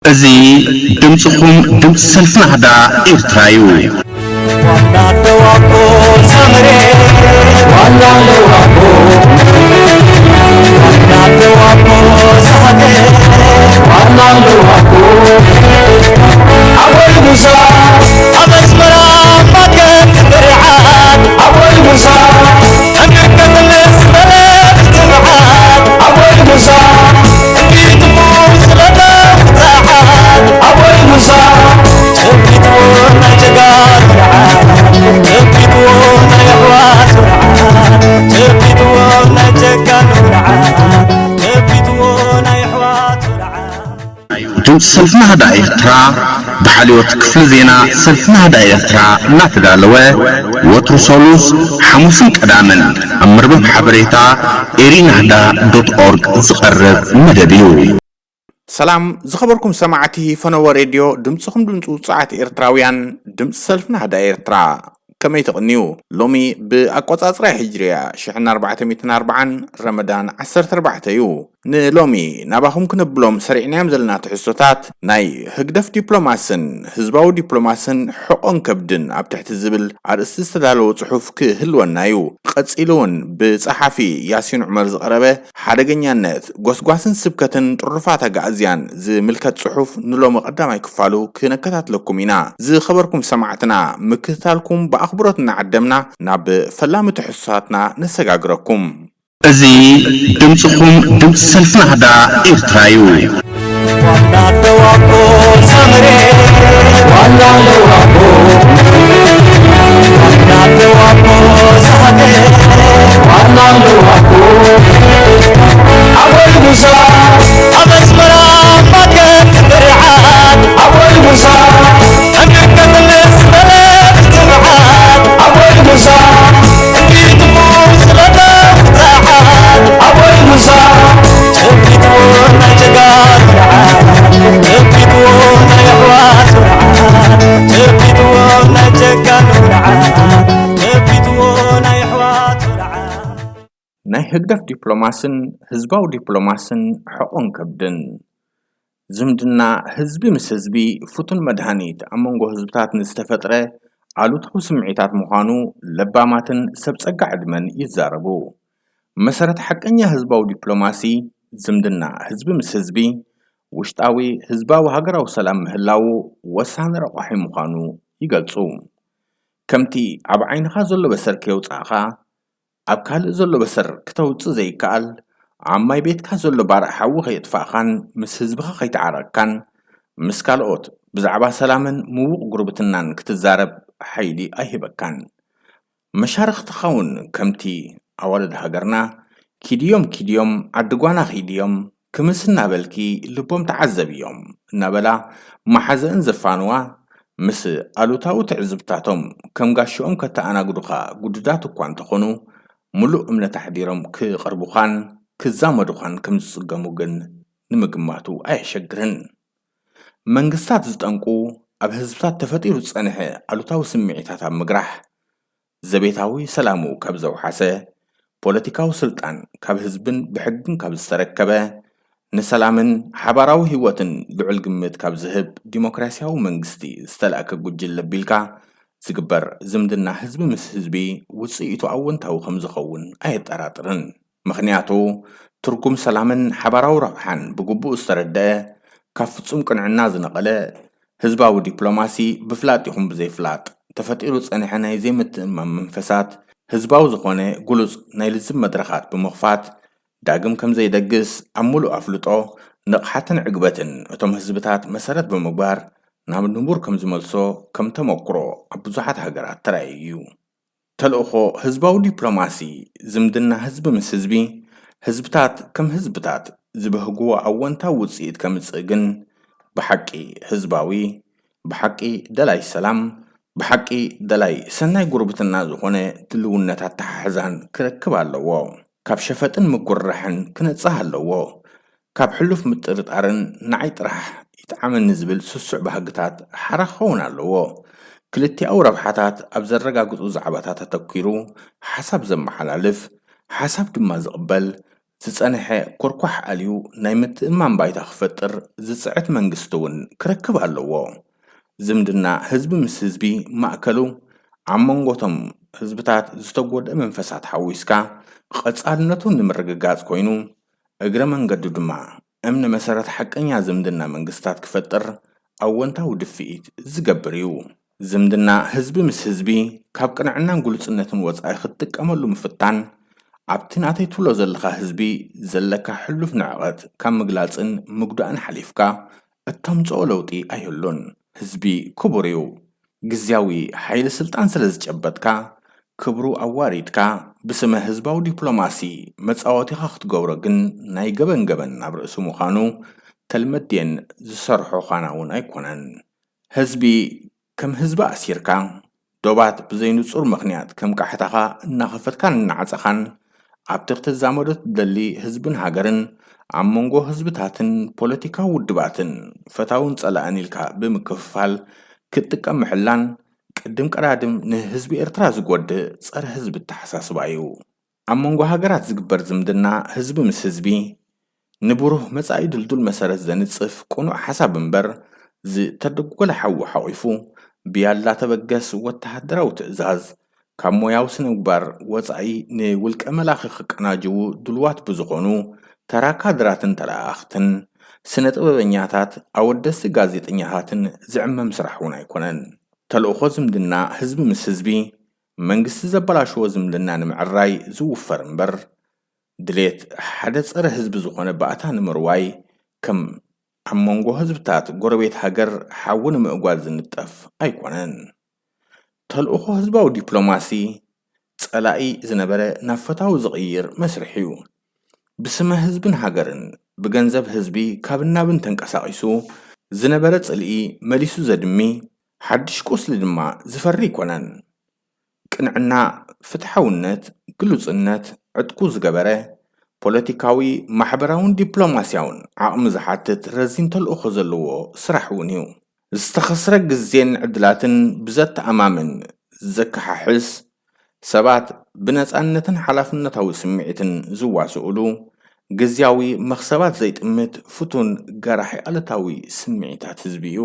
እዚ ድምፅኹም ድምፂ ሰልፊ ናህዳ ኤርትራ እዩ። ዋና ደዋቦ ሰመሬ፣ ዋና ደዋቦ፣ ዋና ደዋቦ ሰሃቴ፣ ዋና ደዋቦ፣ ኣቦይ ሙሳ፣ ኣብ ኣስመራ ማከት ብርዓት፣ ኣቦይ ሙሳ፣ ኣሜሪካ ትምስ በለ ብትብዓት፣ ኣቦይ ሙሳ፣ ድምፂ ሰልፊ ናህዳ ኤርትራ ብሓልዮት ክፍሊ ዜና ሰልፊ ናህዳ ኤርትራ እናተዳለወ ወትሩ ሰሉስ፣ ሓሙስን ቀዳምን ኣብ መርበብ ሓበሬታ ኤሪናህዳ ዶት ኦርግ ዝቐርብ መደብ እዩ። ሰላም ዝኸበርኩም ሰማዕቲ ፈነወ ሬድዮ፣ ድምፅኹም ድምፂ ውፁዓት ኤርትራውያን፣ ድምፂ ሰልፊ ናህዳ ኤርትራ። ከመይ ትቕንዩ? ሎሚ ብኣቆጻጽራ ሂጅርያ ሽሕን ኣርባዕተ ሚእትን ኣርባዓን ረመዳን ዓሰርተ ኣርባዕተ እዩ። ንሎሚ ናባኹም ክነብሎም ሰሪዕናዮም ዘለና ትሕዝቶታት፣ ናይ ህግደፍ ዲፕሎማስን ህዝባዊ ዲፕሎማስን ሕቖን ከብድን ኣብ ትሕቲ ዝብል ኣርእስቲ ዝተዳለወ ጽሑፍ ክህልወና እዩ። ቀጺሉ እውን ብጸሓፊ ያሲን ዑመር ዝቐረበ ሓደገኛነት ጎስጓስን ስብከትን ጥሩፋት ኣጋእዝያን ዝምልከት ጽሑፍ ንሎሚ ቀዳማይ ክፋሉ ክነከታትለኩም ኢና። ዝኸበርኩም ሰማዕትና፣ ምክትታልኩም ብኣኽብሮት እናዓደምና ናብ ፈላሚ ትሕዝቶታትና ነሰጋግረኩም። እዚ ድምፅኹም ድምፂ ሰልፊ ናህዳ ኤርትራ እዩ። ዋና ደዋቦ ሰመሬ፣ ዋና ደዋቦ፣ ዋና ደዋቦ ሰሃቴ፣ ዋና ደዋቦ፣ ኣቦይ ሙሳ፣ ኣብ ኣስመራ ማከት ብርዓት፣ ኣቦይ ሙሳ፣ ኣሜሪካ ትምስ በለ ብትብዓት፣ ኣቦይ ሙሳ፣ ናይ ህግደፍ ዲፕሎማስን ህዝባዊ ዲፕሎማስን ሕቖን ከብድን። ዝምድና ህዝቢ ምስ ህዝቢ ፍቱን መድሃኒት ኣብ መንጎ ህዝብታት ንዝተፈጥረ ኣሉታዊ ስምዒታት ምዃኑ ለባማትን ሰብ ጸጋ ዕድመን ይዛረቡ። መሰረት ሓቀኛ ህዝባዊ ዲፕሎማሲ፣ ዝምድና ህዝቢ ምስ ህዝቢ፣ ውሽጣዊ ህዝባዊ ሃገራዊ ሰላም ምህላዉ ወሳኒ ረቋሒ ምዃኑ ይገልጹ። ከምቲ ኣብ ዓይንኻ ዘሎ በሰር ከየውጻእኻ፣ ኣብ ካልእ ዘሎ በሰር ክተውጽእ ዘይከኣል፣ ኣብ ማይ ቤትካ ዘሎ ባርዕ ሓዊ ከየጥፋእኻን ምስ ህዝብኻ ከይተዓረቅካን፣ ምስ ካልኦት ብዛዕባ ሰላምን ምዉቕ ጉርብትናን ክትዛረብ ሓይሊ ኣይህበካን። መሻርኽትኻ እውን ከምቲ ኣዋልድ ሃገርና፣ "ኪድዮም ኪድዮም ዓዲ ጓና ኪድዮም፣ ክምስ እናበልኪ ልቦም ተዓዘብዮም" እናበላ መሓዘእን ዘፋንዋ፣ ምስ ኣሉታዊ ትዕዝብታቶም ከም ጋሽኦም ከተኣናግዱኻ ግዱዳት እኳ እንተኾኑ፣ ምሉእ እምነት ኣሕዲሮም ክቐርቡኻን ክዛመዱኻን ከም ዝጽገሙ ግን ንምግማቱ ኣየሸግርን። መንግስታት ዝጠንቁ፣ ኣብ ህዝብታት ተፈጢሩ ዝጸንሐ ኣሉታዊ ስምዒታት ኣብ ምግራሕ፣ ዘቤታዊ ሰላሙ ካብ ዘውሓሰ፣ ፖለቲካዊ ስልጣን ካብ ህዝብን ብሕግን ካብ ዝተረከበ፣ ንሰላምን ሓባራዊ ህይወትን ልዑል ግምት ካብ ዝህብ ዲሞክራሲያዊ መንግስቲ ዝተላእከ ጉጅለ ኣቢልካ ዝግበር ዝምድና ህዝቢ ምስ ህዝቢ ውጽኢቱ ኣወንታዊ ከም ዝኸውን ኣየጠራጥርን። ምኽንያቱ፣ ትርጉም ሰላምን ሓባራዊ ረብሓን ብግቡእ ዝተረደአ፣ ካብ ፍጹም ቅንዕና ዝነቐለ፣ ህዝባዊ ዲፕሎማሲ ብፍላጥ ይኹን ብዘይፍላጥ ተፈጢሩ ዝጸንሐ ናይ ዘይምትእምማን መንፈሳት፣ ህዝባዊ ዝኾነ ግሉጽ ናይ ልዝብ መድረኻት ብምኽፋት፣ ዳግም ከም ዘይደግስ ኣብ ምሉእ ኣፍልጦ፣ ንቕሓትን ዕግበትን እቶም ህዝብታት መሰረት ብምግባር፣ ናብ ንቡር ከም ዝመልሶ ከም ተመኩሮ ኣብ ብዙሓት ሃገራት ተራእዩ እዩ። ተልእኾ ህዝባዊ ዲፕሎማሲ፣ ዝምድና ህዝቢ ምስ ህዝቢ፣ ህዝብታት ከም ህዝብታት ዝበህግዎ ኣወንታዊ ውጽኢት ከምጽእ ግን፣ ብሓቂ ህዝባዊ፣ ብሓቂ ደላይ ሰላም፣ ብሓቂ ደላይ ሰናይ ጉርብትና ዝኾነ ድልውነት ኣተሓሕዛን ክረክብ ኣለዎ። ካብ ሸፈጥን ምጉርራሕን ክነጽህ ኣለዎ። ካብ ሕሉፍ ምጥርጣርን ንዓይ ጥራሕ ይጥዓመኒ ዝብል ስሱዕ ባህግታት ሓራ ክኸውን ኣለዎ። ክልቲኣዊ ረብሓታት ኣብ ዘረጋግጹ ዛዕባታት ኣተኲሩ ሓሳብ ዘመሓላልፍ፣ ሓሳብ ድማ ዝቕበል፣ ዝጸንሐ ኮርኳሕ ኣልዩ ናይ ምትእማን ባይታ ክፈጥር ዝጽዕት መንግስቲ እውን ክረክብ ኣለዎ። ዝምድና ህዝቢ ምስ ህዝቢ ማእከሉ ኣብ መንጎቶም ህዝብታት ዝተጎድአ መንፈሳት ሓዊስካ ቀጻልነቱ ንምርግጋጽ ኮይኑ፣ እግረ መንገዱ ድማ እምኒ መሰረት ሓቀኛ ዝምድና መንግስታት ክፈጥር ኣወንታዊ ድፍኢት ዝገብር እዩ። ዝምድና ህዝቢ ምስ ህዝቢ ካብ ቅንዕናን ግሉጽነትን ወጻኢ ክትጥቀመሉ ምፍታን፣ ኣብቲ ናተይ ትብሎ ዘለኻ ህዝቢ ዘለካ ሕሉፍ ንዕቐት ካብ ምግላጽን ምግዳእን ሓሊፍካ እተምጽኦ ለውጢ ኣይህሉን። ህዝቢ ክቡር እዩ። ግዝያዊ ሓይሊ ስልጣን ስለ ዝጨበጥካ፣ ክብሩ ኣዋሪድካ ብስመ ህዝባዊ ዲፕሎማሲ መጻወቲኻ ክትገብሮ ግን ናይ ገበን ገበን ናብ ርእሱ ምዃኑ ተልመዴን ዝሰርሖ ዃና እውን ኣይኮነን። ህዝቢ ከም ህዝቢ ኣሲርካ፣ ዶባት ብዘይንጹር ምኽንያት ከም ቃሕታኻ እናኸፈትካን እናዓጸኻን ኣብቲ ክትዛመዶ ትደሊ ህዝብን ሃገርን ኣብ መንጎ ህዝብታትን ፖለቲካዊ ውድባትን ፈታውን ጸላእን ኢልካ ብምክፍፋል ክትጥቀም ምሕላን ቅድም ቀዳድም ንህዝቢ ኤርትራ ዝጎድእ ጸረ ህዝቢ ኣተሓሳስባ እዩ። ኣብ መንጎ ሃገራት ዝግበር ዝምድና ህዝቢ ምስ ህዝቢ ንብሩህ መጻኢ ድልዱል መሰረት ዘንጽፍ ቅኑዕ ሓሳብ እምበር ዝተደጎለ ሓዊ ሓቒፉ ብያላ ተበገስ ወተሃደራዊ ትእዛዝ ካብ ሞያዊ ስነ ምግባር ወጻኢ ንውልቀ መላኺ ክቀናጅዉ ድልዋት ብዝኾኑ ተራ ካድራትን ተለኣኣኽትን ስነ ጥበበኛታት ኣወደስቲ ጋዜጠኛታትን ዝዕመም ስራሕ እውን ኣይኮነን። ተልእኾ ዝምድና ህዝቢ ምስ ህዝቢ መንግስቲ ዘበላሸዎ ዝምድና ንምዕራይ ዝውፈር እምበር ድሌት ሓደ ጸረ ህዝቢ ዝኾነ ባእታ ንምርዋይ ከም ኣብ መንጎ ህዝብታት ጎረቤት ሃገር ሓዊ ንምእጓድ ዝንጠፍ ኣይኮነን። ተልእኾ ህዝባዊ ዲፕሎማሲ ጸላኢ ዝነበረ ናብ ፈታዊ ዝቕይር መስርሕ እዩ። ብስመ ህዝብን ሃገርን ብገንዘብ ህዝቢ ካብን ናብን ተንቀሳቒሱ ዝነበረ ጽልኢ መሊሱ ዘድሚ፣ ሓድሽ ቁስሊ ድማ ዝፈሪ ኣይኮነን። ቅንዕና፣ ፍትሓውነት፣ ግሉጽነት ዕጥቁ ዝገበረ፣ ፖለቲካዊ፣ ማሕበራውን ዲፕሎማስያውን ዓቕሚ ዝሓትት ረዚን ተልእኾ ዘለዎ ስራሕ እውን እዩ። ዝተኸስረ ግዜን ዕድላትን ብዘተኣማምን ዘከሓሕስ፣ ሰባት ብነጻነትን ሓላፍነታዊ ስምዒትን ዝዋስኡሉ፣ ግዝያዊ መኽሰባት ዘይጥምት ፍቱን ገራሒ ኣለታዊ ስምዒታት ህዝቢ እዩ።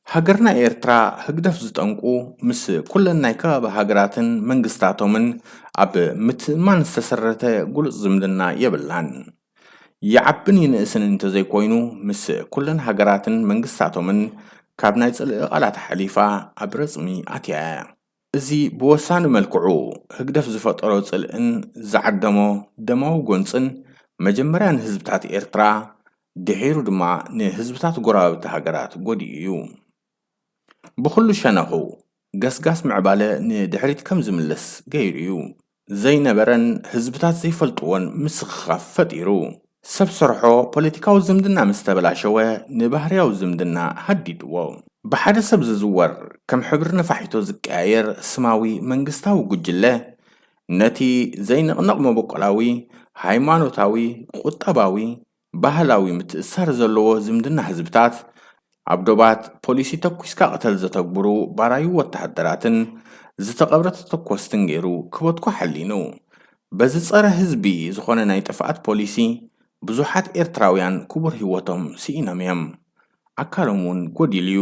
ሃገርና ኤርትራ ህግደፍ ዝጠንቁ ምስ ኩለን ናይ ከባቢ ሃገራትን መንግስታቶምን ኣብ ምትእማን ዝተሰረተ ግሉጽ ዝምድና የብላን። ይዓብን ይንእስን እንተዘይኮይኑ ምስ ኩለን ሃገራትን መንግስታቶምን ካብ ናይ ጽልኢ ቃላት ሓሊፋ ኣብ ረጽሚ ኣትያ እያ። እዚ ብወሳኒ መልክዑ ህግደፍ ዝፈጠሮ ጽልእን ዝዓደሞ ደማዊ ጎንጽን መጀመርያ ንህዝብታት ኤርትራ ድሒሩ ድማ ንህዝብታት ጎረባብቲ ሃገራት ጎዲኡ እዩ። ብኹሉ ሸነኹ ገስጋስ ምዕባለ ንድሕሪት ከም ዝምለስ ገይሩ እዩ። ዘይነበረን ህዝብታት ዘይፈልጥዎን ምስኽኻፍ ፈጢሩ። ሰብ ሰርሖ ፖለቲካዊ ዝምድና ምስ ተበላሸወ ንባህርያዊ ዝምድና ሃዲድዎ። ብሓደ ሰብ ዝዝወር ከም ሕብሪ ነፋሒቶ ዝቀያየር ስማዊ መንግስታዊ ጉጅለ ነቲ ዘይንቕነቕ መበቆላዊ፣ ሃይማኖታዊ፣ ቁጠባዊ፣ ባህላዊ ምትእስሳር ዘለዎ ዝምድና ህዝብታት ኣብ ዶባት ፖሊሲ ተኩስካ ቅተል ዘተግብሩ ባራዩ ወተሃደራትን ዝተቐብረ ተተኮስትን ገይሩ ክበትኮ ሓሊኑ። በዚ ጸረ ህዝቢ ዝኾነ ናይ ጥፍኣት ፖሊሲ ብዙሓት ኤርትራውያን ክቡር ህይወቶም ስኢኖም እዮም። ኣካሎም እውን ጎዲሉ እዩ።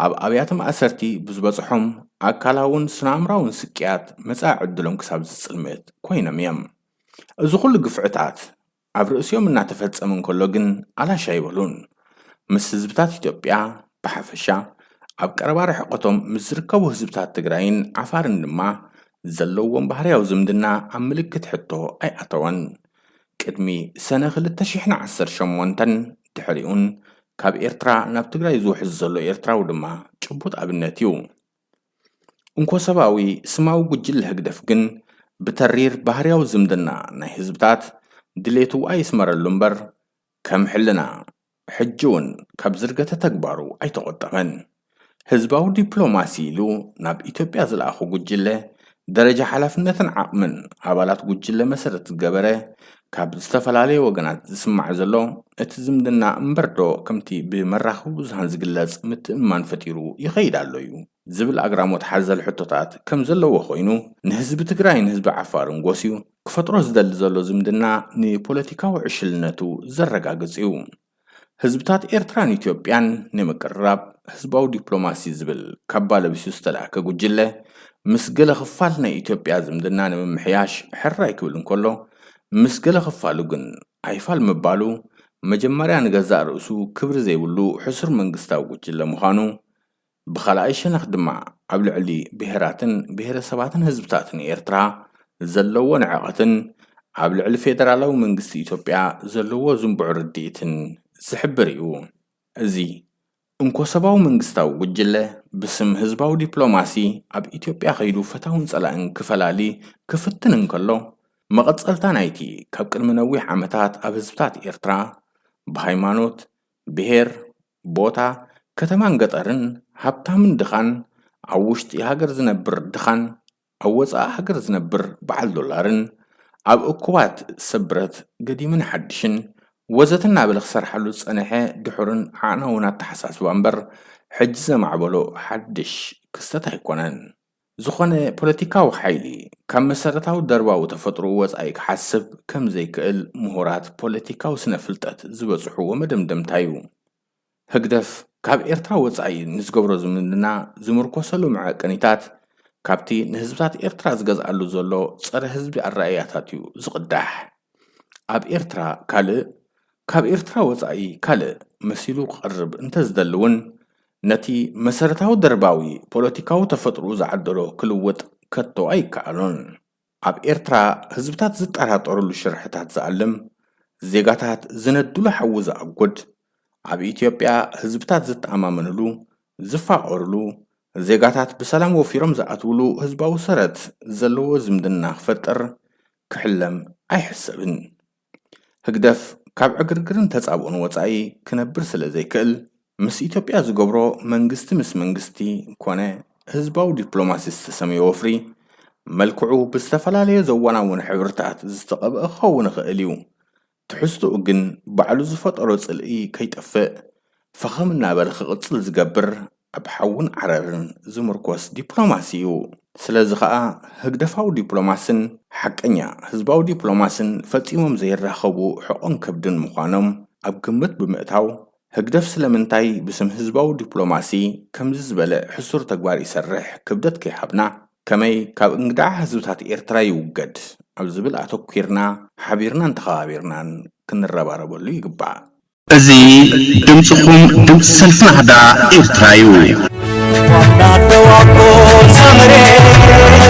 ኣብ ኣብያተ ማእሰርቲ ብዝበጽሖም ኣካላውን ስነ ኣእምራውን ስቅያት መጻኢ ዕድሎም ክሳብ ዝጽልምት ኮይኖም እዮም። እዚ ኩሉ ግፍዕታት ኣብ ርእሲኦም እናተፈጸመ እንከሎ ግን ኣላሽ ኣይበሉን። ምስ ህዝብታት ኢትዮጵያ ብሓፈሻ ኣብ ቀረባ ርሕቀቶም ምስ ዝርከቡ ህዝብታት ትግራይን ዓፋርን ድማ ዘለዎም ባህርያዊ ዝምድና ኣብ ምልክት ሕቶ ኣይኣተወን። ቅድሚ ሰነ ክልተ ሽሕን ዓሰርተ ሸሞንተን ድሕሪኡን ካብ ኤርትራ ናብ ትግራይ ዝውሕዝ ዘሎ ኤርትራዊ ድማ ጭቡጥ ኣብነት እዩ። እንኮ ሰብኣዊ ስማዊ ጉጅለ ህግደፍ ግን ብተሪር ባህርያዊ ዝምድና ናይ ህዝብታት ድሌቱ ኣይስመረሉ እምበር ከም ሕልና ሕጂ እውን ካብ ዝርገተ ተግባሩ ኣይተቖጠበን። ህዝባዊ ዲፕሎማሲ ኢሉ ናብ ኢትዮጵያ ዝለኣኾ ጉጅለ ደረጃ ሓላፍነትን ዓቕምን ኣባላት ጉጅለ መሰረት ዝገበረ ካብ ዝተፈላለየ ወገናት ዝስማዕ ዘሎ፣ እቲ ዝምድና እምበርዶ ከምቲ ብመራኸቢ ብዙሃን ዝግለጽ ምትእምማን ፈጢሩ ይኸይድ ኣሎ እዩ ዝብል ኣግራሞት ሓዘል ሕቶታት ከም ዘለዎ ኮይኑ፣ ንህዝቢ ትግራይን ህዝቢ ዓፋርን ጎስዩ ክፈጥሮ ዝደሊ ዘሎ ዝምድና ንፖለቲካዊ ዕሽልነቱ ዘረጋግጽ እዩ። ህዝብታት ኤርትራን ኢትዮጵያን ንምቅርራብ ህዝባዊ ዲፕሎማሲ ዝብል ካባ ለቢሱ ዝተላእከ ጉጅለ፣ ምስ ገለ ክፋል ናይ ኢትዮጵያ ዝምድና ንምምሕያሽ ሕራይ ክብል እንከሎ፣ ምስ ገለ ክፋሉ ግን ኣይፋል ምባሉ፣ መጀመርያ ንገዛእ ርእሱ ክብሪ ዘይብሉ ሕሱር መንግስታዊ ጉጅለ ምዃኑ፣ ብኻልኣይ ሸነኽ ድማ ኣብ ልዕሊ ብሄራትን ብሄረሰባትን ህዝብታትን ኤርትራ ዘለዎ ንዕቐትን ኣብ ልዕሊ ፌደራላዊ መንግስቲ ኢትዮጵያ ዘለዎ ዝንቡዕ ርድኢትን ዝሕብር እዩ። እዚ እንኮ-ሰባዊ መንግስታዊ ጉጅለ ብስም ህዝባዊ ዲፕሎማሲ ኣብ ኢትዮጵያ ከይዱ ፈታውን ጸላእን ክፈላሊ ክፍትን እንከሎ፣ መቐጸልታ ናይቲ ካብ ቅድሚ ነዊሕ ዓመታት ኣብ ህዝብታት ኤርትራ ብሃይማኖት፣ ብሄር፣ ቦታ፣ ከተማን ገጠርን፣ ሃብታምን ድኻን፣ ኣብ ውሽጢ ሃገር ዝነብር ድኻን፣ ኣብ ወጻኢ ሃገር ዝነብር በዓል ዶላርን፣ ኣብ እኩባት ሰብ ብረት ገዲምን ሓድሽን ወዘተ እናበለ ክሰርሓሉ ዝጸንሐ ድሑርን ዓቕናውን ኣተሓሳስባ እምበር፣ ሕጂ ዘማዕበሎ ሓድሽ ክስተት ኣይኮነን። ዝኾነ ፖለቲካዊ ሓይሊ ካብ መሰረታዊ ደርባዊ ተፈጥሮኡ ወጻኢ ክሓስብ ከም ዘይክእል ምሁራት ፖለቲካዊ ስነ-ፍልጠት ዝበጽሕዎ መደምደምታ እዩ። ህግደፍ ካብ ኤርትራ ወጻኢ ንዝገብሮ ዝምድና ዝምርኮሰሉ መዐቀኒታት ካብቲ ንህዝብታት ኤርትራ ዝገዝኣሉ ዘሎ ጸረ ህዝቢ ኣረኣእያታት እዩ ዝቕዳሕ። ኣብ ኤርትራ ካልእ፣ ካብ ኤርትራ ወጻኢ ካልእ መሲሉ ክቐርብ እንተዝደሊ እውን፣ ነቲ መሰረታዊ ደርባዊ ፖለቲካዊ ተፈጥሮኡ ዝዓደሎ ክልውጥ ከቶ ኣይከኣሎን። ኣብ ኤርትራ ህዝብታት ዝጠራጠሩሉ ሽርሕታት ዝኣልም፣ ዜጋታት ዝነድሉ ሓዊ ዝኣጉድ፣ ኣብ ኢትዮጵያ ህዝብታት ዝተኣማመንሉ፣ ዝፋቐሩሉ፣ ዜጋታት ብሰላም ወፊሮም ዝኣትውሉ ህዝባዊ ሰረት ዘለዎ ዝምድና ክፈጥር ክሕለም ኣይሕሰብን። ህግደፍ ካብ ዕግርግርን ተጻብኦን ወጻኢ ክነብር ስለ ዘይክእል፣ ምስ ኢትዮጵያ ዝገብሮ መንግስቲ ምስ መንግስቲ ኮነ ህዝባዊ ዲፕሎማሲ ዝተሰመየ ወፍሪ፣ መልክዑ ብዝተፈላለየ ዘወናውን ሕብርታት ዝተቐብአ ክኸውን ይኽእል እዩ። ትሕዝትኡ ግን ባዕሉ ዝፈጠሮ ጽልኢ ከይጠፍእ፣ ፈኸም እናበለ ክቕጽል ዝገብር፣ ኣብ ሓውን ዓረርን ዝምርኮስ ዲፕሎማሲ እዩ። ስለዚ ኸኣ ህግደፋዊ ዲፕሎማስን ሓቀኛ ህዝባዊ ዲፕሎማስን ፈጺሞም ዘይራኸቡ ሕቖን ከብድን ምዃኖም ኣብ ግምት ብምእታው፣ ህግደፍ ስለምንታይ ብስም ህዝባዊ ዲፕሎማሲ ከምዚ ዝበለ ሕሱር ተግባር ይሰርሕ ክብደት ከይሃብና፣ ከመይ ካብ እንግድዓ ህዝብታት ኤርትራ ይውገድ ኣብ ዝብል ኣተኲርና ሓቢርናን ተኸባቢርናን ክንረባረበሉ ይግባእ። እዚ ድምጽኹም ድምጺ ሰልፊ ናህዳ ኤርትራ እዩ። ዋና ደዋቦ ሳምሬ፣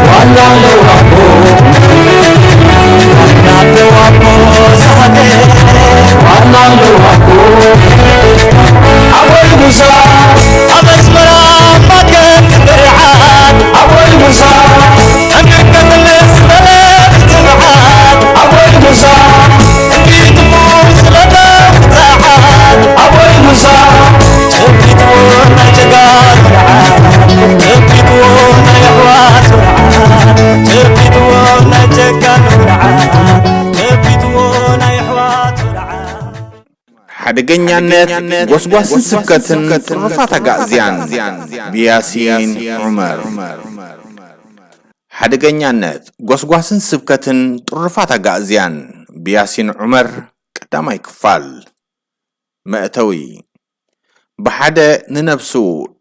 ዋና ደዋቦ፣ ዋና ደዋቦ ሳምሬ፣ ዋና ደዋቦ። ኣቦይ ሙሳ ኣብ ኣስመራ ማከት ብርዓን፣ ኣቦይ ሙሳ እንከትልስ በለት ትብዓት፣ ኣቦይ ሙሳ ሓደገኛነት ጎስጓስን ስብከትን ጥሩፋት ኣጋእዝያን፣ ብያሲን ዑመር። ሓደገኛነት ጎስጓስን ስብከትን ጥሩፋት ኣጋእዝያን፣ ብያሲን ዑመር። ቀዳማይ ክፋል። መእተዊ። ብሓደ ንነብሱ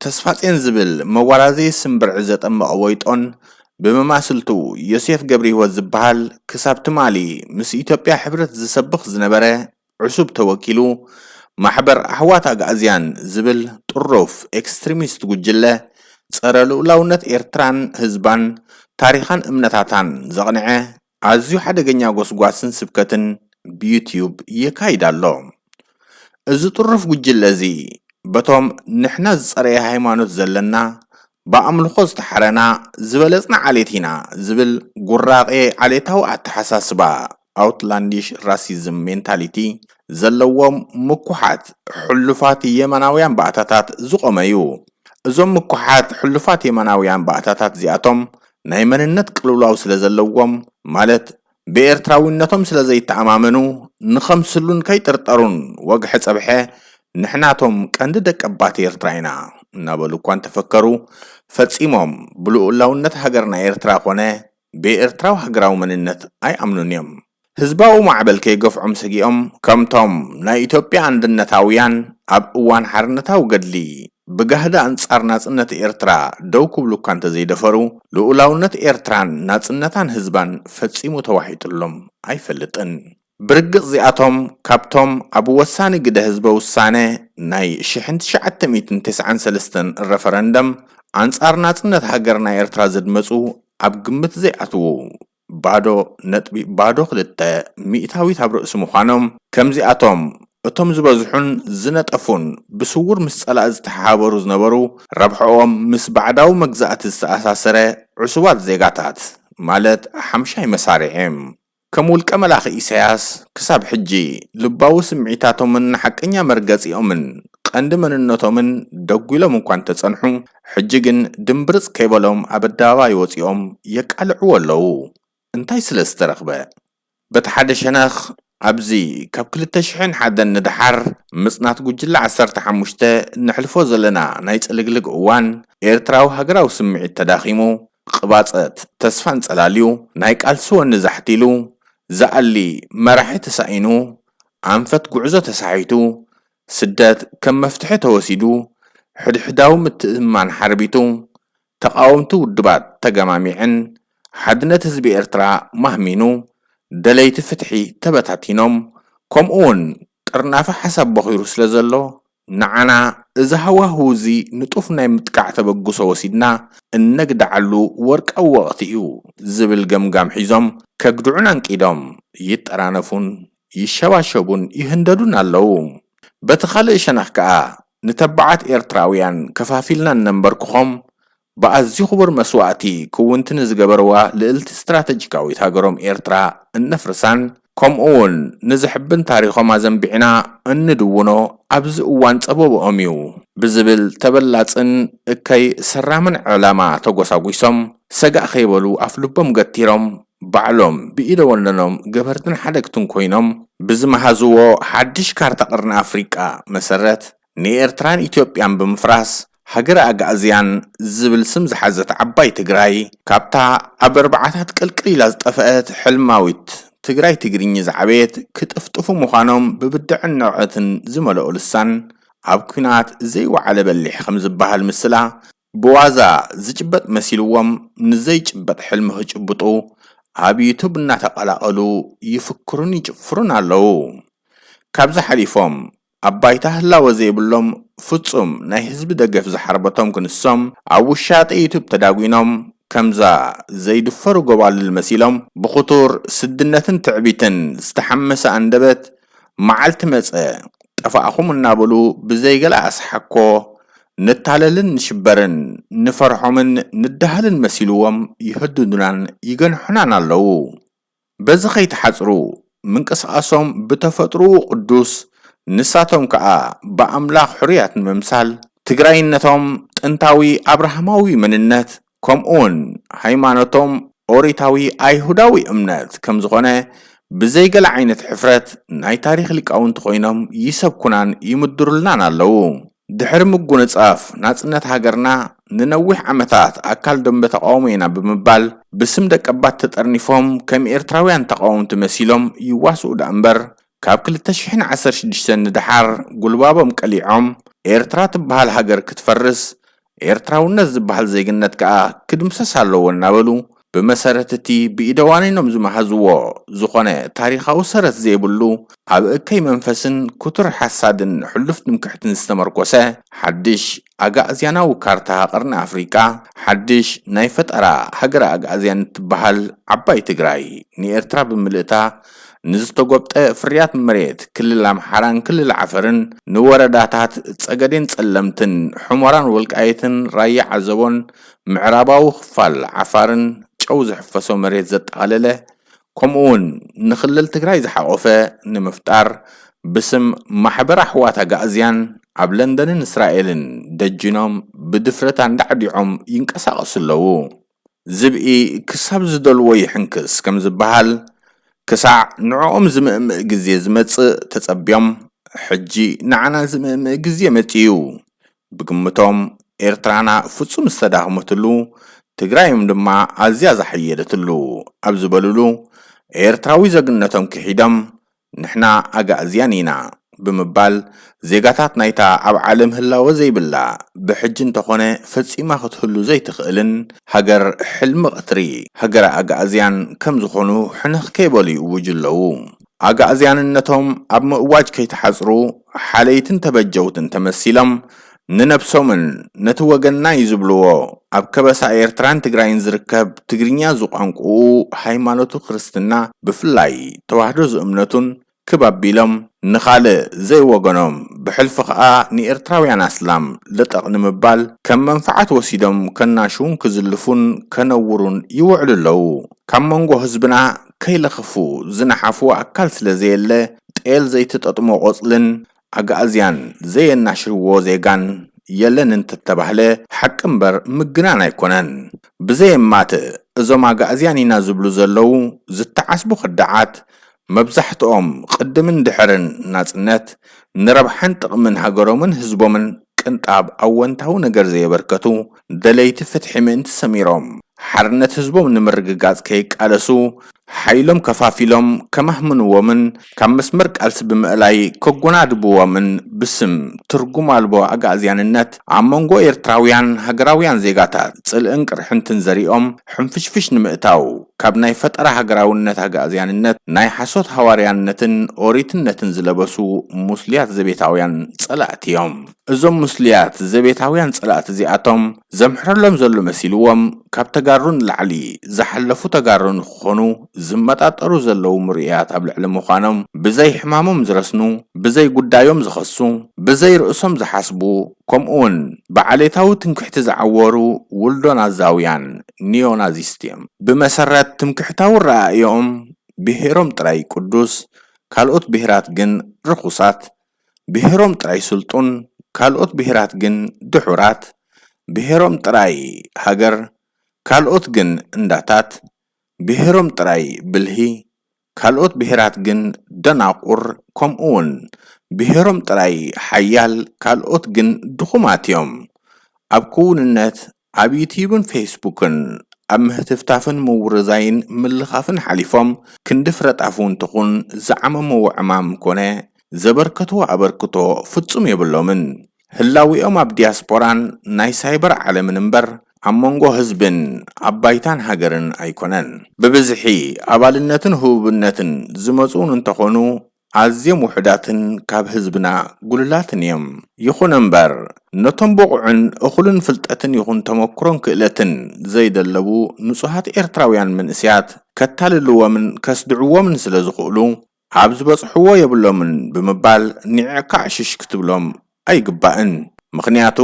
ተስፋጼን ዝብል መዋራዘዪ ስም ብርዒ ዘጠመቐ ወይጦን፣ ብመማስልቱ ዮሴፍ ገብረሂወት ዝበሃል፣ ክሳብ ትማሊ ምስ ኢትዮጵያ ሕብረት ዝሰብኽ ዝነበረ ዕሱብ ተወኪሉ፣ ማሕበር ኣሕዋት ኣግኣዝያን ዝብል ጥሩፍ ኤክስትሪሚስት ጉጅለ፣ ጸረ ልኡላውነት ኤርትራን ህዝባን ታሪኻን እምነታታን ዘቕንዐ፣ ኣዝዩ ሓደገኛ ጎስጓስን ስብከትን ብዩትዩብ የካይድ ኣሎ። እዚ ጥሩፍ ጉጅለ እዚ፣ በቶም ንሕና ዝጸረየ ሃይማኖት ዘለና፣ ብኣምልኾ ዝተሓረና፣ ዝበለጽና ዓሌት ኢና ዝብል ጉራቄ ዓሌታዊ ኣተሓሳስባ፣ ኣውትላንዲሽ ራሲዝም ሜንታሊቲ፣ ዘለዎም ምኩሓት ሕሉፋት የማናውያን ባእታታት ዝቖመ እዩ። እዞም ምኩሓት ሕሉፋት የማናውያን ባእታታት እዚኣቶም ናይ መንነት ቅልውላው ስለ ዘለዎም፣ ማለት ብኤርትራዊነቶም ስለ ዘይተኣማመኑ፣ ንኸምስሉን ከይጥርጠሩን ወግሐ ጸብሐ፣ "ንሕናቶም ቀንዲ ደቀባት ኤርትራ ኢና" እናበሉ እኳ እንተፈከሩ፣ ፈጺሞም ብልኡላውነት ሃገርና ኤርትራ ኾነ ብኤርትራዊ ሃገራዊ መንነት ኣይኣምኑን እዮም። ህዝባዊ ማዕበል ከይገፍዖም ሰጊኦም፣ ከምቶም ናይ ኢትዮጵያ ኣንድነታውያን ኣብ እዋን ሓርነታዊ ገድሊ ብጋህዲ ኣንጻር ናጽነት ኤርትራ ደው ክብሉ እኳ እንተዘይደፈሩ፣ ልኡላውነት ኤርትራን ናጽነታን ህዝባን ፈጺሙ ተዋሒጥሎም ኣይፈልጥን። ብርግጽ እዚኣቶም ካብቶም ኣብ ወሳኒ ግደ ህዝበ ውሳነ ናይ ሽሕን ትሽዓተ ሚእትን ተስዓን ሰለስተን ረፈረንደም ኣንጻር ናጽነት ሃገርና ኤርትራ ዘድመጹ ኣብ ግምት ዘይኣትዉ ባዶ ነጥቢ ባዶ ክልተ ሚእታዊት ኣብ ርእሲ ምዃኖም፣ ከምዚኣቶም እቶም ዝበዝሑን ዝነጠፉን ብስውር ምስ ጸላኢ ዝተሓባበሩ ዝነበሩ፣ ረብሕኦም ምስ ባዕዳዊ መግዛእቲ ዝተኣሳሰረ ዕሱባት ዜጋታት፣ ማለት ሓምሻይ መሳርዕ እዮም። ከም ውልቀ መላኺ ኢሳያስ፣ ክሳብ ሕጂ ልባዊ ስምዒታቶምን ሓቀኛ መርገጺኦምን ቀንዲ መንነቶምን ደጒሎም እኳ እንተጸንሑ፣ ሕጂ ግን ድምብርጽ ከይበሎም ኣብ ኣደባባይ ወጺኦም የቃልዕዎ ኣለዉ። እንታይ ስለ ዝተረኽበ? በቲ ሓደ ሸነኽ፣ ኣብዚ ካብ ክልተ ሽሕን ሓደን ንደሓር ምጽናት ጉጅለ ዓሰርተ ሓሙሽተ ነሕልፎ ዘለና ናይ ጽልግልግ እዋን፣ ኤርትራዊ ሃገራዊ ስምዒት ተዳኺሙ፣ ቅባጸት ተስፋ እንጸላልዩ፣ ናይ ቃልሲ ወኒ ዛሕቲሉ፣ ዝኣሊ መራሒ ተሳኢኑ፣ ኣንፈት ጉዕዞ ተሳሒቱ፣ ስደት ከም መፍትሒ ተወሲዱ፣ ሕድሕዳዊ ምትእምማን ሓርቢቱ፣ ተቓወምቲ ውድባት ተገማሚዐን፣ ሓድነት ህዝቢ ኤርትራ ማህሚኑ፣ ደለይቲ ፍትሒ ተበታቲኖም፣ ከምኡውን ጥርናፈ ሓሳብ ቦኺሩ ስለ ዘሎ፣ ንዓና እዚ ሃዋህው እዚ ንጡፍ ናይ ምጥቃዕ ተበግሶ ወሲድና እነግድዓሉ ወርቃዊ ወቕቲ እዩ ዝብል ገምጋም ሒዞም ከግድዑን ኣንቂዶም ይጠራነፉን ይሸባሸቡን ይህንደዱን ኣለዉ። በቲ ካልእ ሸነኽ ከኣ ንተባዓት ኤርትራውያን ከፋፊልና እነንበርክኾም ብኣዝዩ ክቡር መስዋእቲ ክውንቲ ንዝገበርዋ ልእልቲ ስትራተጂካዊት ሃገሮም ኤርትራ እነፍርሳን፣ ከምኡ እውን ንዘሕብን ታሪኾም ኣዘንቢዕና እንድውኖ ኣብዚ እዋን ጸበብኦም እዩ ብዝብል ተበላጽን እከይ ሰራምን ዕላማ ተጎሳጒሶም፣ ሰጋእ ከይበሉ ኣፍልቦም ገቲሮም ባዕሎም ብኢደ ወነኖም ገበርትን ሓደግትን ኮይኖም ብዝመሃዝዎ ሓድሽ ካርታ ቀርኒ ኣፍሪቃ መሰረት፣ ንኤርትራን ኢትዮጵያን ብምፍራስ ሃገረ ኣግኣዝያን ዝብል ስም ዝሓዘት ዓባይ ትግራይ፣ ካብታ ኣብ ኣርባዓታት ቅልቅል ኢላ ዝጠፈአት ሕልማዊት ትግራይ ትግርኚ ዝዓበየት ክጥፍጥፉ ምዃኖም ብብድዕን ንዕቀትን ዝመልኦ ልሳን፣ ኣብ ኲናት ዘይወዓለ በሊሕ ከም ዝበሃል ምስላ፣ ብዋዛ ዝጭበጥ መሲልዎም ንዘይጭበጥ ሕልሚ ክጭብጡ ኣብ ዩቱብ እናተቐላቐሉ ይፍክሩን ይጭፍሩን ኣለዉ። ካብዚ ሓሊፎም ኣብ ባይታ ህላወ ዘይብሎም ፍጹም ናይ ህዝቢ ደገፍ ዝሓርበቶም ክንሶም ኣብ ውሻጠ ዩቱብ ተዳጒኖም ከምዛ ዘይድፈሩ ጎባልል መሲሎም ብኽቱር ስድነትን ትዕቢትን ዝተሓመሰ ኣንደበት መዓልቲ መጸ ጠፋእኹም እናበሉ ብዘይገለ ኣስሓኮ ንታለልን ንሽበርን ንፈርሖምን ንደሃልን መሲልዎም ይህድዱናን ይገንሑናን ኣለዉ። በዚ ከይተሓጽሩ ምንቅስቓሶም ብተፈጥሮኡ ቅዱስ፣ ንሳቶም ከኣ ብኣምላኽ ሕሩያት ንምምሳል ትግራይነቶም፣ ጥንታዊ ኣብርሃማዊ መንነት፣ ከምኡውን ሃይማኖቶም ኦሪታዊ ኣይሁዳዊ እምነት ከም ዝኾነ ብዘይገለ ዓይነት ሕፍረት ናይ ታሪኽ ሊቃውንቲ ኮይኖም ይሰብኩናን ይምድሩልናን ኣለዉ። ድሕሪ ምጉንጻፍ ናጽነት ሃገርና ንነዊሕ ዓመታት ኣካል ደንበ ተቃውሞ ኢና ብምባል ብስም ደቀባት ተጠርኒፎም ከም ኤርትራውያን ተቃወምቲ መሲሎም ይዋስኡ ደኣ እምበር ካብ ክልተ ሽሕን ዓሰርተ ሽዱሽተን ንደሓር ጉልባቦም ቀሊዖም ኤርትራ ትበሃል ሃገር ክትፈርስ ኤርትራውነት ዝበሃል ዜግነት ከኣ ክድምሰስ ኣለዎ እናበሉ ብመሰረት እቲ ብኢደዋኒኖም ዝመሃዝዎ ዝኾነ ታሪኻዊ ሰረት ዘይብሉ ኣብ እከይ መንፈስን ክቱር ሓሳድን ሕሉፍ ትምክሕትን ዝተመርኮሰ ሓድሽ ኣጋእዝያናዊ ካርታ ቀርኒ ኣፍሪቃ፣ ሓድሽ ናይ ፈጠራ ሃገረ ኣጋእዝያን እትበሃል ዓባይ ትግራይ ንኤርትራ ብምልእታ፣ ንዝተጎብጠ ፍርያት መሬት ክልል ኣምሓራን ክልል ዓፈርን፣ ንወረዳታት ጸገዴን ጸለምትን፣ ሑመራን ወልቃይትን፣ ራያ ዓዘቦን፣ ምዕራባዊ ክፋል ዓፋርን ጨው ዝሕፈሶ መሬት ዘጠቓለለ፣ ከምኡውን ንክልል ትግራይ ዝሓቖፈ ንምፍጣር ብስም ማሕበር ኣሕዋት ኣጋእዝያን ኣብ ለንደንን እስራኤልን ደጅኖም ብድፍረት ኣንዳዕዲዖም ይንቀሳቐሱ ኣለዉ። ዝብኢ ክሳብ ዝደልዎ ይሕንክስ ከም ዝበሃል፣ ክሳዕ ንዕኦም ዝምእምእ ግዜ ዝመጽእ ተጸብዮም፣ ሕጂ ንዓና ዝምእምእ ግዜ መጺኡ። ብግምቶም ኤርትራና ፍጹም ዝተዳኽመትሉ፣ ትግራዮም ድማ ኣዝያ ዝሓየለትሉ ኣብ ዝበሉሉ፣ ኤርትራዊ ዜግነቶም ክሒዶም፣ ንሕና ኣጋእዝያን ኢና ብምባል፣ ዜጋታት ናይታ ኣብ ዓለም ህላወ ዘይብላ፣ ብሕጂ እንተኾነ ፈጺማ ክትህሉ ዘይትኽእልን ሃገር ሕልሚ ቀትሪ፣ ሃገረ ኣጋእዝያን ከም ዝኾኑ ሕንኽ ከይበሉ ይእውጁ ኣለዉ። ኣጋእዝያንነቶም ኣብ ምእዋጅ ከይተሓጽሩ፣ ሓለይትን ተበጀውትን ተመሲሎም፣ ንነብሶምን ነቲ ወገንናይ ዝብልዎ ኣብ ከበሳ ኤርትራን ትግራይን ዝርከብ ትግርኛ ዝቋንቁኡ ሃይማኖቱ ክርስትና ብፍላይ ተዋህዶ ዝእምነቱን ክብ ኣቢሎም ንኻልእ ዘይወገኖም ብሕልፊ ኸኣ ንኤርትራውያን ኣስላም ልጠቕ ንምባል ከም መንፍዓት ወሲዶም ከናሽውን ክዝልፉን ከነውሩን ይውዕሉ ኣለዉ። ካብ መንጎ ህዝብና ከይለኸፉ ዝነሓፍዎ ኣካል ስለ ዘየለ ጤል ዘይትጠጥሞ ቆጽልን ኣግኣዝያን ዘየናሽውዎ ዜጋን የለን እንተተባህለ ሓቂ እምበር ምግናን ኣይኮነን። ብዘየማትእ እዞም ኣግኣዝያን ኢና ዝብሉ ዘለዉ ዝተዓስቡ ከዳዓት መብዛሕትኦም ቅድምን ድሕርን ናጽነት ንረብሓን ጥቕምን ሃገሮምን ህዝቦምን ቅንጣብ ኣወንታዊ ነገር ዘየበርከቱ ደለይቲ ፍትሒ ምእንቲ ሰሚሮም ሓርነት ህዝቦም ንምርግጋጽ ከይቃለሱ ሓይሎም ከፋፊሎም ከማህምንዎምን ካብ መስመር ቃልሲ ብምእላይ ከጎናድብዎምን ብስም ትርጉም ኣልቦ ኣግኣዝያንነት ኣብ መንጎ ኤርትራውያን ሃገራውያን ዜጋታት ጽልእን ቅርሕንትን ዘሪኦም ሕንፍሽፍሽ ንምእታው ካብ ናይ ፈጠራ ሃገራውነት ኣግኣዝያንነት ናይ ሓሶት ሃዋርያነትን ኦሪትነትን ዝለበሱ ሙስልያት ዘቤታውያን ጸላእቲ እዮም። እዞም ሙስልያት ዘቤታውያን ጸላእቲ እዚኣቶም ዘምሕረሎም ዘሎ መሲልዎም ካብ ተጋሩ ንላዕሊ ዝሓለፉ ተጋሩ ንክኾኑ ዝመጣጠሩ ዘለዉ ምርኢያት ኣብ ልዕሊ ምዃኖም ብዘይ ሕማሞም ዝረስኑ፣ ብዘይ ጉዳዮም ዝኸሱ፣ ብዘይ ርእሶም ዝሓስቡ፣ ከምኡውን ብዓሌታዊ ትምክሕቲ ዝዓወሩ ውልዶ ናዛውያን ኒዮናዚስት እዮም። ብመሰረት ትምክሕታዊ ረኣእዮም ብሄሮም ጥራይ ቅዱስ፣ ካልኦት ብሄራት ግን ርኹሳት፣ ብሄሮም ጥራይ ስልጡን፣ ካልኦት ብሄራት ግን ድሑራት፣ ብሄሮም ጥራይ ሃገር፣ ካልኦት ግን እንዳታት፣ ብሄሮም ጥራይ ብልሂ፣ ካልኦት ብሄራት ግን ደናቁር፣ ከምኡውን ብሄሮም ጥራይ ሓያል፣ ካልኦት ግን ድኹማት እዮም። ኣብ ክውንነት ኣብ ዩትዩብን ፌስቡክን ኣብ ምህትፍታፍን ምውርዛይን ምልኻፍን ሓሊፎም ክንዲ ፍረጣፍ እውን ትኹን ዝዓመምዎ ዕማም ኮነ ዘበርከትዎ ኣበርክቶ ፍጹም የብሎምን። ህላዊኦም ኣብ ዲያስፖራን ናይ ሳይበር ዓለምን እምበር ኣብ መንጎ ህዝብን ኣብ ባይታን ሃገርን ኣይኮነን። ብብዝሒ ኣባልነትን ህቡብነትን ዝመጹ እውን እንተኾኑ ኣዝዮም ውሑዳትን ካብ ህዝብና ጉልላትን እዮም። ይኹን እምበር ነቶም ብቑዕን እኹልን ፍልጠትን ይኹን ተመክሮን ክእለትን ዘይደለቡ ንጹሃት ኤርትራውያን መንእስያት ከታልልዎምን ከስድዕዎምን ስለ ዝኽእሉ ኣብ ዝበጽሕዎ የብሎምን ብምባል ኒዕካዕ ሽሽ ክትብሎም ኣይግባእን። ምኽንያቱ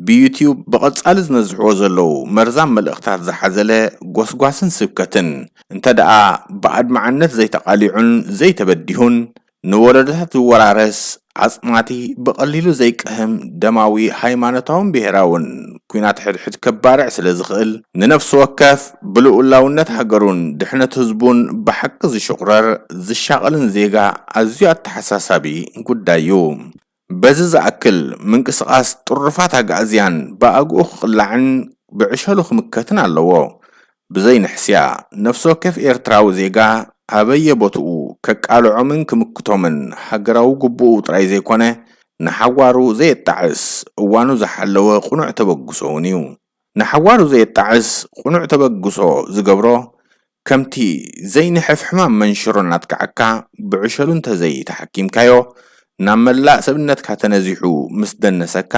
ብዩትዩብ ብቐጻሊ ዝነዝሕዎ ዘለዉ መርዛም መልእኽታት ዝሓዘለ ጎስጓስን ስብከትን እንተ ደኣ ብኣድማዕነት ዘይተቓሊዑን ዘይተበዲሁን ንወለዶታት ዝወራረስ ኣጽናቲ ብቐሊሉ ዘይቅህም ደማዊ ሃይማኖታውን ብሄራውን ኲናት ሕድሕድ ከባርዕ ስለ ዝኽእል ንነፍሲ ወከፍ ብልኡላውነት ሃገሩን ድሕነት ህዝቡን ብሓቂ ዝሽቑረር ዝሻቐልን ዜጋ ኣዝዩ ኣተሓሳሳቢ ጉዳይ እዩ። በዚ ዝኣክል ምንቅስቓስ ጥሩፋት ኣግኣዝያን ብኣግኡ ክቕላዕን ብዕሸሉ ክምከትን ኣለዎ። ብዘይ ንሕስያ ነፍሲ ወከፍ ኤርትራዊ ዜጋ ኣበየ ቦትኡ ከቃልዖምን ክምክቶምን ሃገራዊ ግቡኡ ጥራይ ዘይኮነ ንሓዋሩ ዘየጣዕስ እዋኑ ዝሓለወ ቅኑዕ ተበግሶ እውን እዩ። ንሓዋሩ ዘየጣዕስ ቅኑዕ ተበግሶ ዝገብሮ ከምቲ ዘይንሕፍ ሕማም መንሽሮ እናጥቅዓካ ብዕሸሉ እንተዘይተሓኪምካዮ ናብ መላእ ሰብነትካ ተነዚሑ ምስ ደነሰካ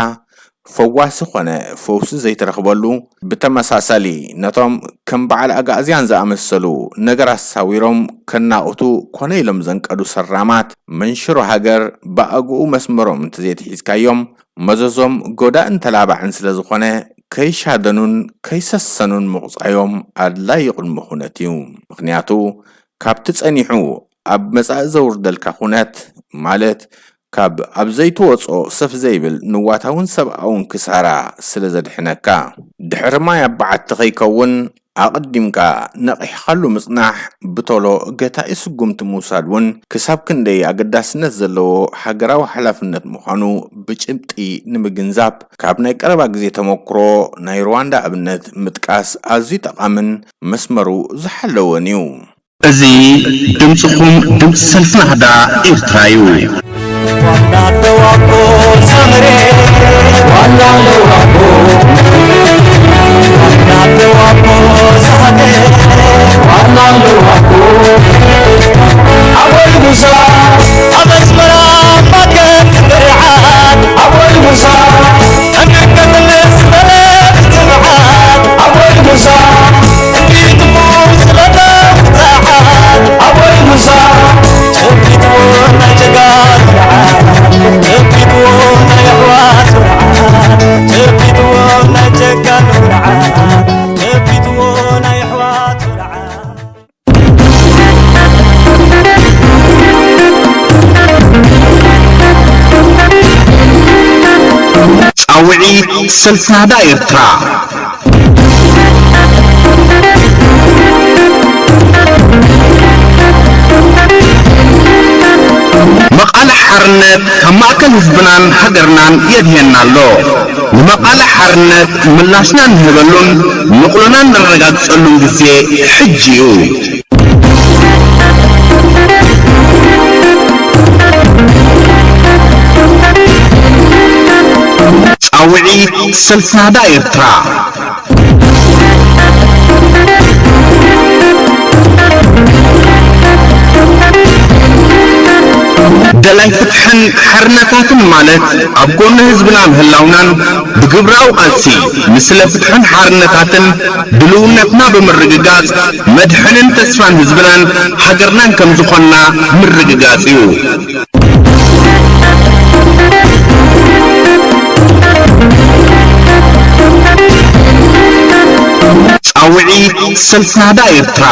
ፈዋሲ ኾነ ፈውሲ ዘይትረኽበሉ ብተመሳሳሊ ነቶም ከም በዓል ኣግኣዝያን ዝኣመሰሉ ነገራት ሳዊሮም ከናቑቱ ኮነ ኢሎም ዘንቀዱ ሰራማት መንሽሮ ሃገር ብኣግኡ መስመሮም እንተዘይትሒዝካዮም መዘዞም ጎዳእን ተላባዕን ስለ ዝኾነ ከይሻደኑን ከይሰሰኑን ምቑጻዮም ኣድላይ ቅድመ ኩነት እዩ። ምኽንያቱ ካብቲ ጸኒሑ ኣብ መጻኢ ዘውርደልካ ኩነት ማለት ካብ ኣብ ዘይትወጾ ሰፍ ዘይብል ንዋታውን ሰብኣውን ክሳራ ስለ ዘድሕነካ። ድሕሪ ማይ ኣብ በዓቲ ከይከውን ኣቐዲምካ ነቒሕኻሉ ምጽናሕ፣ ብቶሎ ገታኢ ስጉምቲ ምውሳድ እውን ክሳብ ክንደይ ኣገዳስነት ዘለዎ ሃገራዊ ሓላፍነት ምዃኑ ብጭብጢ ንምግንዛብ፣ ካብ ናይ ቀረባ ግዜ ተመክሮ ናይ ሩዋንዳ ኣብነት ምጥቃስ ኣዝዩ ጠቓምን መስመሩ ዝሓለወን እዩ። እዚ ድምጽኹም፣ ድምጺ ሰልፊ ናህዳ ኤርትራ እዩ። ጻውዒት ሰልፊ ናህዳ ኤርትራ። መቓልሕ ሓርነት ካብ ማእከል ህዝብናን ሃገርናን የድህየና ኣሎ። ንመቓልሕ ሓርነት ምላሽና እንህበሉን ንቕሎና እነረጋግጸሉን ግዜ ሕጂ እዩ። ጻውዒት ሰልፊ ናህዳ ኤርትራ። ደላይ ፍትሕን ሓርነታትን ማለት ኣብ ጎኒ ህዝብና ምህላውናን ብግብራዊ ቃልሲ ንስለ ፍትሕን ሓርነታትን ድልውነትና ብምርግጋጽ መድሕንን ተስፋን ህዝብናን ሃገርናን ከም ዝኾንና ምርግጋጽ እዩ። ጻውዒት ሰልፊ ናህዳ ኤርትራ።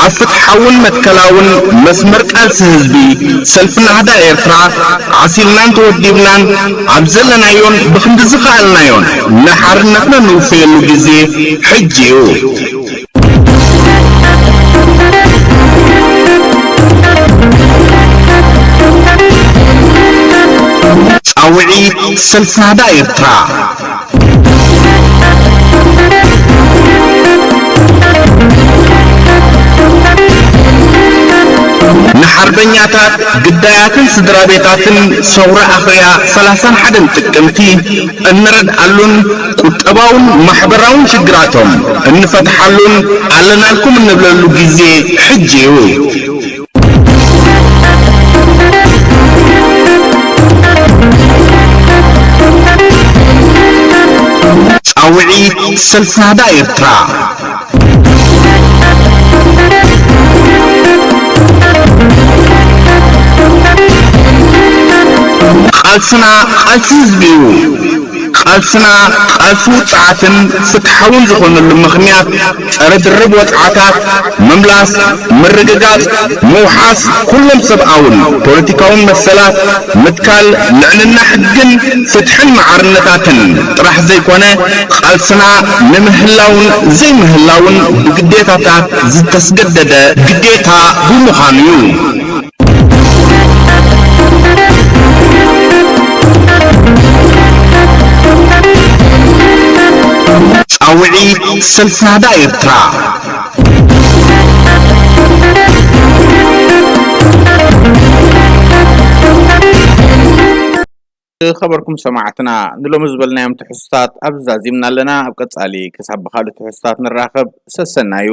ኣብ ፍትሓውን መትከላውን መስመር ቃልሲ ህዝቢ፣ ሰልፊ ናህዳ ኤርትራ ዓሲልናን ተወዲብናን ኣብ ዘለናዮን ብኽንዲ ዝኸኣልናዮን ንሓርነትና ንውፈየሉ ግዜ ሕጂ እዩ። ጻውዒት ሰልፊ ናህዳ ኤርትራ። ንሓርበኛታት፣ ግዳያትን ስድራ ቤታትን ሰውራ ኣኽርያ ሰላሳን ሓደን ጥቅምቲ እንረድኣሉን ቁጠባውን ማሕበራውን ሽግራቶም እንፈትሓሉን ኣለናልኩም እንብለሉ ግዜ ሕጂ እዩ። ጻውዒት ሰልፊ ናህዳ ኤርትራ። ቃልስና ቃልሲ ህዝቢ እዩ። ቃልስና ቃልሲ ውጽዓትን ፍትሓውን ዝኾነሉ ምኽንያት፣ ጸረ ድርብ ወጽዓታት ምምላስ፣ ምርግጋጽ፣ ምውሓስ ኩሎም ሰብኣውን ፖለቲካውን መሰላት፣ ምትካል ልዕልና ሕግን ፍትሕን ማዕርነታትን ጥራሕ ዘይኮነ፣ ቃልስና ንምህላውን ዘይምህላውን ብግዴታታት ዝተስገደደ ግዴታ ብምዃኑ እዩ። ጻውዒት ሰልፊ ናህዳ ኤርትራ። ዝኸበርኩም ሰማዕትና፣ ንሎሚ ዝበልናዮም ትሕዝቶታት ኣብዚ ዛዚምና ኣለና። ኣብ ቀጻሊ ክሳብ ብኻልእ ትሕዝቶታት ንራኸብ። ሰሰናዩ።